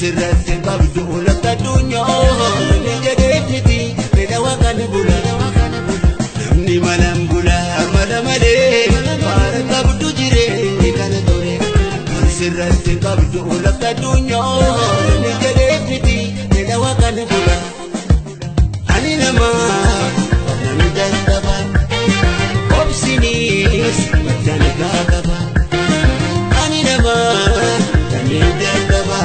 Sirratti qabdu lafta addunyaa ni jedheef miti fedha waaqaan bula. Namni malaan bula mala malee faara qabdu jireenyi kana tole. Sirratti qabdu lafta addunyaa ni jedheef miti fedha waaqaan bula. Ani nama namni dadhaba obsinis madda qaba. Ani nama namni dadhaba.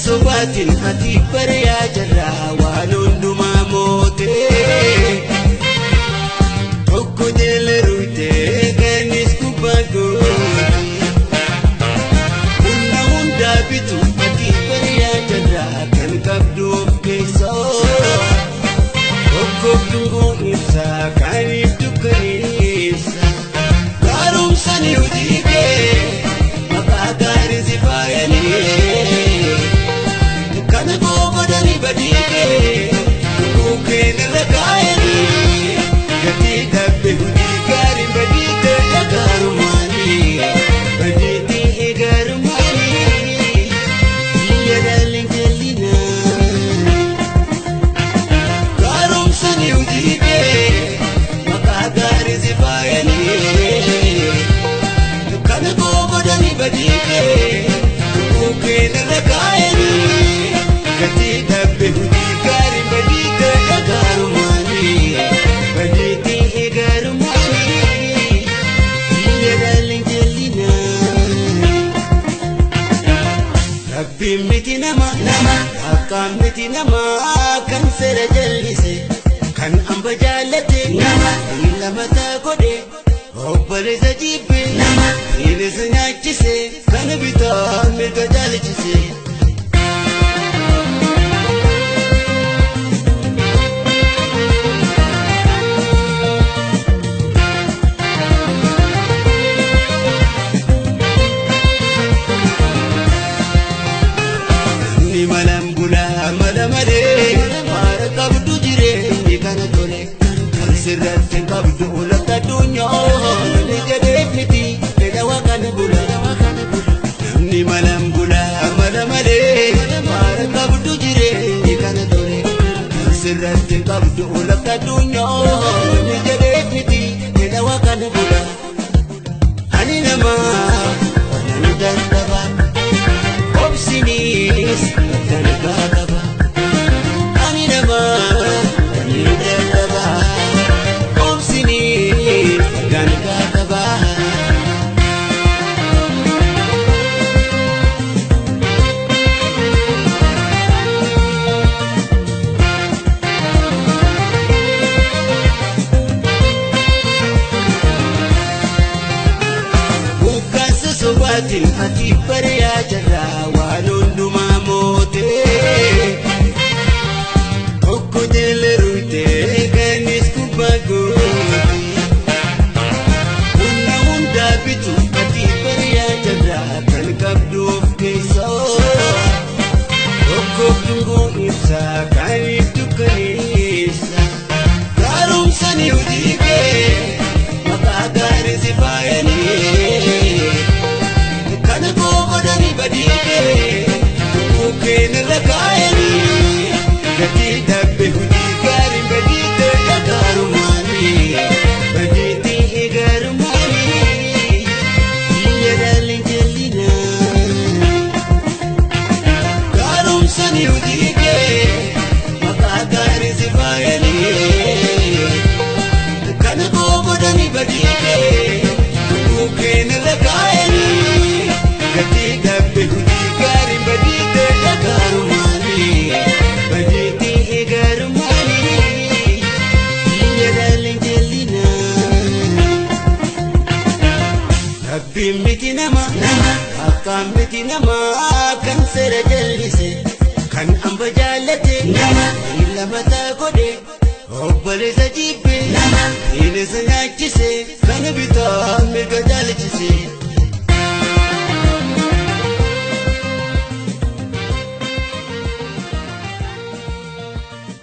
Sobaatiin ati bari'aa jirra waan hundumaa mootee. Tokko jala ruutee kanis gubbaa goote. Humna hundaa bitu ati bari'aa jirra kan qabdu of keessaa. Tokkoof dungoo ibsaa kaaniif dukkaneessa. Gaarumsa ni hojii kee maqaa gaarii si faayanii. Kana gogodani badike bukkeen irra kaayanii gatii dhabde hojii gaarii badite gaarumaanii badite gaarumaanii yaadaaleen jallinaa gaarumsa ni hojii kee maqaa gaarii si faayanii kana gogodani badike bukkeen irra kaayanii. Gatii dhabde hojii gaarii badite gaarumaanii badite gaarumaanii yaadaaleen jallinaa. Rabbiin miti nama nama akkaan miti nama kan seera jallise kan hamba jaallate nama inni mataa godhe obboleessa jibbe nama inni nyaachise kan bitaa mirga jaalchise. Malaan bula mala malee faara qabdu jireenyi kana tole. Kan sirratti qabdu lafta addunyaa ni jedheef miti fedha waaqaan bula. Namni malaan bula mala malee faara qabdu jireenyi kana tole. Kan sirratti qabdu lafta addunyaa ni jedheef miti fedha waaqaan bula. Ani nama namni dadhaba. Obsinis madda qaba. Ani nama namni dadhaba. Obsinis madda qaba. Bukaansa sobaatiin ati bari'aa jirra waan hundumaa mootee. Tokko jala ruutee kanis gubbaa goote. Humna hundaa bitu ati bari'aa jirra kan qabdu of keessaa. Tokkoof dungoo ibsaa kaaniif dukkaneessa. Gaarumsa ni hojii kee maqaa gaarii si faayanii. Kana gogodani badike bukkeen irra kaayanii gatii dhabde hojii gaarii badite gaarumaanii badite gaarumaanii yaadaaleen jallinaa. Gaarumsa ni hojii kee maqaa gaarii si faayanii kana gogodani badike bukkeen irra kaayanii. Gatii dhabde hojii gaarii badite gaarumaanii badite gaarumaanii yaadaaleen jallinaa. Rabbiin miti nama nama akkaan miti nama kan seera jallise kan hamba jaallate nama inni mataa godhe obboleessa jibbe nama inni nyaachise kana bitaa mirga jaalchise. miti.